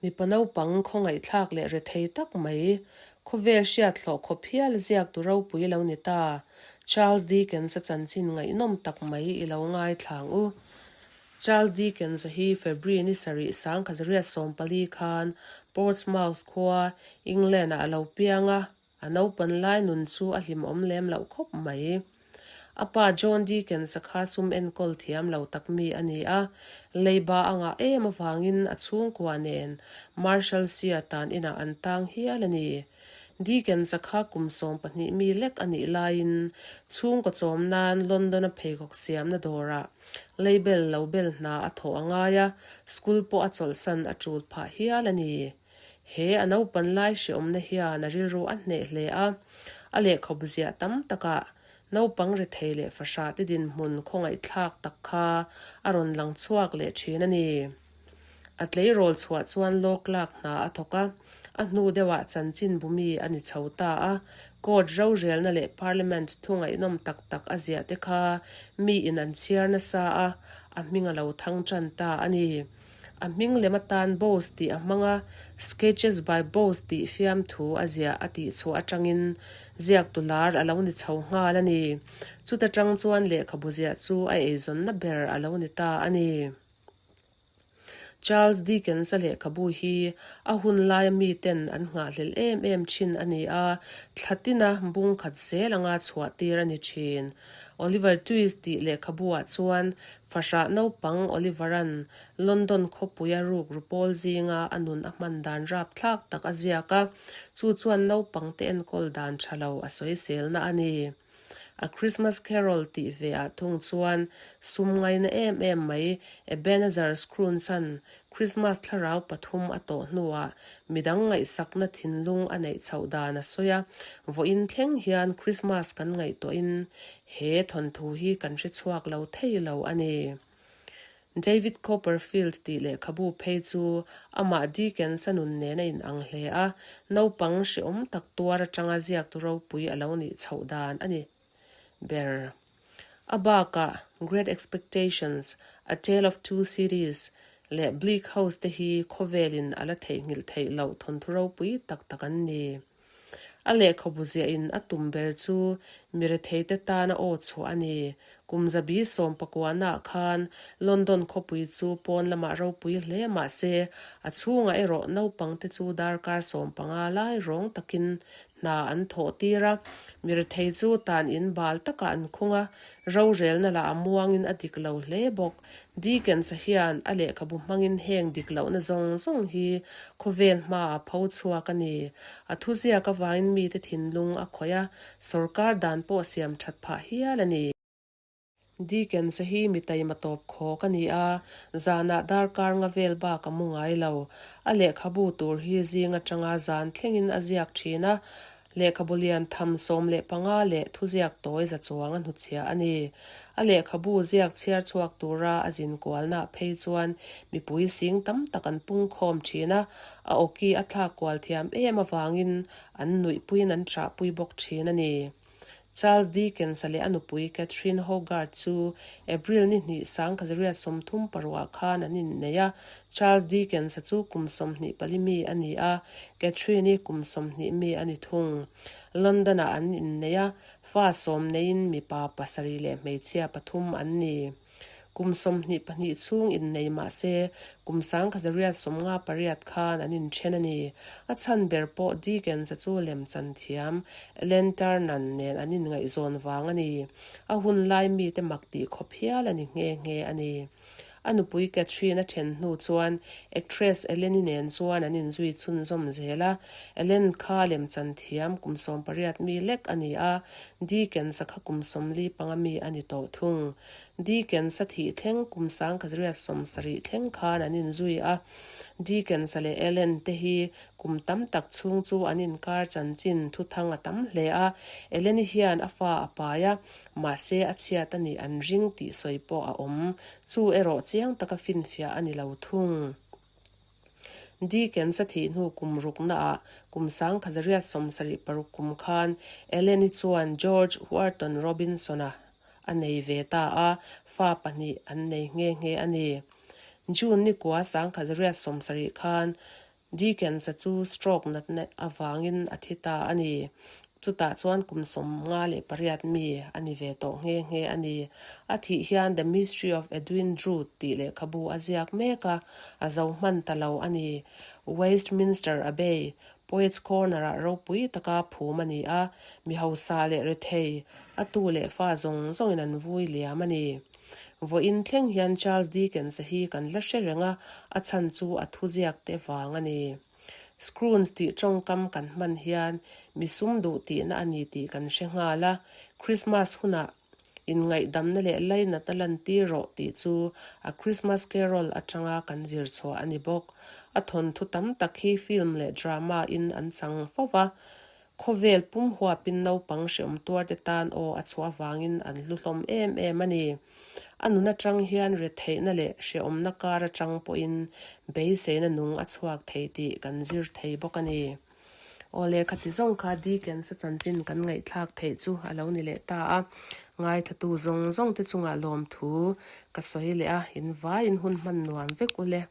Mipa naupang khawngaihthlak leh rethei tak mai, khawvel hriat hlawh khawp hial ziaktu ropui lo ni ta, Charles Dickens-a chanchin ngaihnawm tak mai i lo ngaithlang u. Charles Dickens-a hi February ni sarih 1914 khan Portsmouth khua, England-ah a lo piang a. A naupan lai nun chu a hlimawm lem loh khawp mai. A pa John Dickens-a kha sum enkawl thiam lo tak mi a ni a, leiba a ngah em avangin a chhungkua nen Marshalsea tan inah an tang hial a ni. Dickens-a kha kum 12 mi lek a nih laiin chhungkaw chawm nan London-a pheikhawk siamna dawrah leibel lo bel hna a thawh a ngai a, school pawh a chawlhsan a tul phah hial a ni. He a naupan lai hreawmna hian a rilru a hneh hle a, a lehkhawp ziah tam takah naupang rethei leh fahrah te dinhmun khawngaihthlak tak kha a rawn lang chhuak leh thin a ni. A tleirawl chhuah chuan lawk lak hna a thawk a, a hnu deuhah chanchin bumi a ni chho ta a, court rorelna leh parliament thu ngaihnawm tak tak a ziah te kha miin an chhiar nasa a, a hming a lo thang tan ta a ni. A hming lem atan Bose tih a hmang a, Sketches by Bose tih fiamthu a ziah a tih chhuah atangin ziaktu lar a lo ni chho nghal a ni. Chuta tang chuan lehkhabu ziah chu a eizawnna ber a lo ni ta a ni. Charles Dickens-a lehkhabu hi a hun laia miten an nghahhlelh em em thin a ni a, thla tina bung khat zel anga chhuah tir a ni thin. Oliver Twist tih lehkhabu-ah chuan Fahrah naupang Oliver-a'n London khawpuia ruk rupawl zinga a nun a hman dan rapthlak tak a ziak a, chu chuan naupangte enkawl dan tha lo a sawiselna a ni. A Christmas Carol tih ve ah thung chuan sum ngaina em em mai Ebenezer Scrooge-a'n Christmas thlarau pathum a tawh hnuah midang ngaihsakna thinlung a neih chhoh dan a sawi a, vawiin thleng hian Christmas kan ngaihtuahin He thawnthu hi kan hre chhuak lo thei lo a ni. David Copperfield tih lehkhabu phei chu amah Dickens-a nun nen a inang hle a, naupang hrehawm tak tuar atanga ziaktu ropui a lo nih chhoh dan a ni ber. A bakah Great Expectations, A Tale of Two Cities leh Bleak House te hi khawvelin a la theihnghilh theih loh thawnthu ropui tak tak an ni. A lehkhabu ziahin a tum ber chu mi retheite tana aw chhuah a ni. Kum zabi sawmpakuanaah khan London khawpui chu pawn lamah ropui hle mah se, a chhungah erawh naupangte chu darkar 15 lai rawng takin hna an thawh tir a. Mi rethei chu tan in bal takah an khung a, rorelna lah a muangin a dik lo hle bawk. Dickens-a hian a lehkhabu hmangin heng dik lohna zawng zawng hi khawvel hmaah a pho chhuak a ni. A thuziak avangin mite thinlung a khawih a, sawrkar dan pawh siam that phah hial a ni. Dickens-a hi mi taima tawp khawk a ni a, zanah darkar nga vel bak a mu ngai lo. A lehkhabu tur hi zing atanga zan thlengin a ziak thin a, Lehkhabu lian tham 15 leh thuziak tawi za chuang a hnuchhiah a ni. A lehkhabu ziak chhiar chhuak tura a zin kualnaah phei chuan mipui sing tam tak an pung khawm thin a, a awki a thlak kual thiam em avangin an nuihpuiin an ṭahpui bawk thin a ni. Charles Dickens-a leh a nupui Catherine Hogarth chu April ni hnih 1936 khan an innei a. Charles Dickens-a chu kum 24 mi a ni a, Catherine-i kum 20 mi a ni thung. London-ah an innei a, fa sawm neiin mipa pasarih leh hmeichhia pathum an ni. Kum 22 chhung innei mah se, kum 1958 khan an inthen a ni. A chhan ber pawh Dickens-a chu lemchan thiam Ellen Ternan nen an inngaihzawn vang a ni. A hun lai mite mak tih khawp hial a ni nghe nghe a ni. A nupui Catherine a then hnu chuan actress Ellen-i nen chuan an inzui chhunzawm zel a. Ellen kha lemchan thiam kum 18 mi lek a ni a, Dickens-a kha kum 45 mi a ni tawh thung. Dickens-a thih thleng kum 1970 thleng khan an inzui a. Dickens-a leh Ellen te hi Kum tam tak chhung chu an inkar chanchin thuthang a tam hle a, Eleni hian a fa a pai a, mahse a chhiat a nih an ring tih sawi pawh a awm. Chu erawh chiang taka finfiah a ni lo thung. Dickens-a thih hnu kum ruknaah kum 1976 kum khan Eleni chuan George Wharton Robinson-a a nei ve ta a, fa pahnih an nei nghe nghe a ni. June nikua 1970 khan. Dickens-a chu stroke natna avangin a thi ta a ni. Chutah chuan kum 58 mi a ni ve tawh nghe nghe a ni. A thih hian The Mystery of Edwin Drood tih lehkhabu a ziak mek a, a zo hman ta lo a ni. Westminster Abbey, Poets Corner-ah ropui taka phum a ni a, mi hausa leh rethei, a tu leh fa zawng zawngin an vui liam a ni. Vawiin thleng hian Charles Dickens-a hi kan la hre reng a, a chhan chu a thuziak te vang a ni. Scrooge tih tawngkam kan hman hian mi sum duh tihna a ni tih kan hre nghal a, Christmas hunah Inngaihdamna leh lainatna lantir rawh tih chu a Christmas Carol atanga kan zir chhuah a ni bawk. A thawnthu tam tak hi film leh drama in an chang fo va, khawvel pum huapin naupang hreawm tuarte tan aw a chhuah avangin an hlu hlawm em em a ni. A nun atang hian retheihna leh hreawmna kar atang pawhin beiseina nung a chhuak thei tih kan zir thei bawk a ni. Aw lehkha ti zawng kha Dickens-a chanchin kan ngaihthlak theih chu a lo ni leh ta a, ngaithatu zawng zawng te chungah lawmthu ka sawi leh a, in vaiin hun hman nuam vek u le.